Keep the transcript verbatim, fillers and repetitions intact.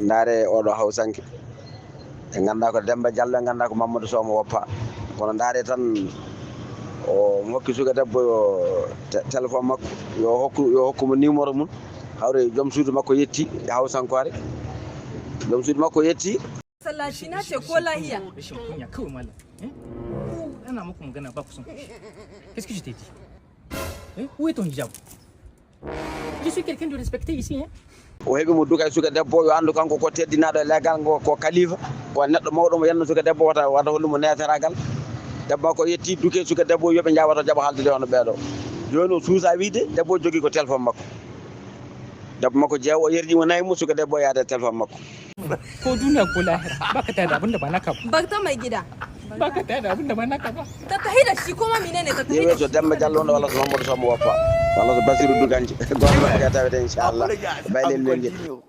Ndaare oɗo hawsanke. Ɓe nganndaa ko Demmba Jallo, ɓe nganndaa ko Mamadou Sow mo woppa. Kono ndaare tan, o mo hokki suka debbo o te-, téléphone makko, yo hokku, yo hokku mo numéro mum. Hawre joom suudu makko yetti, hawsankoore. Joom suudu makko yetti. Sallaci na ce ko lahiya. Rashin kunya kawai malam. Eh? Ko ana muku magana ba ku son kushi. Qu'est-ce que je t'ai dit? Eh? Où est ton hijab? Je suis quelqu'un de respecté ici, hein? O heɓi mo duka e suka debbo, yo anndu kanko ko teddinaaɗo e legal ngo, ko kalifa, ko neɗɗo mawɗo mo yenno suka debbo wata, wata hollu mo neteraagal. Debbo makko yetti duke suka debbo, yo ɓe njaha wata jaɓa haaldude hono ɓeeɗo. Jooni o suusa wiide debbo jogii ko téléphone makko. Debbo makko jeewa o yerdi mo nayi mo suka debbo yaade téléphone makko. Ko duniya ko lahira, ba ka tada abin da ba naka ba. Bakta mai gida. Ba ka tada abin da ba naka ba. Tattahi da shi koma menene tattahi Yewe da to shi. Demba Jallo on walla so Mamadou Sow mo woppa. Walla so Basiru Duganji. Goto makko ya tawete inchallah. Baylen men gel.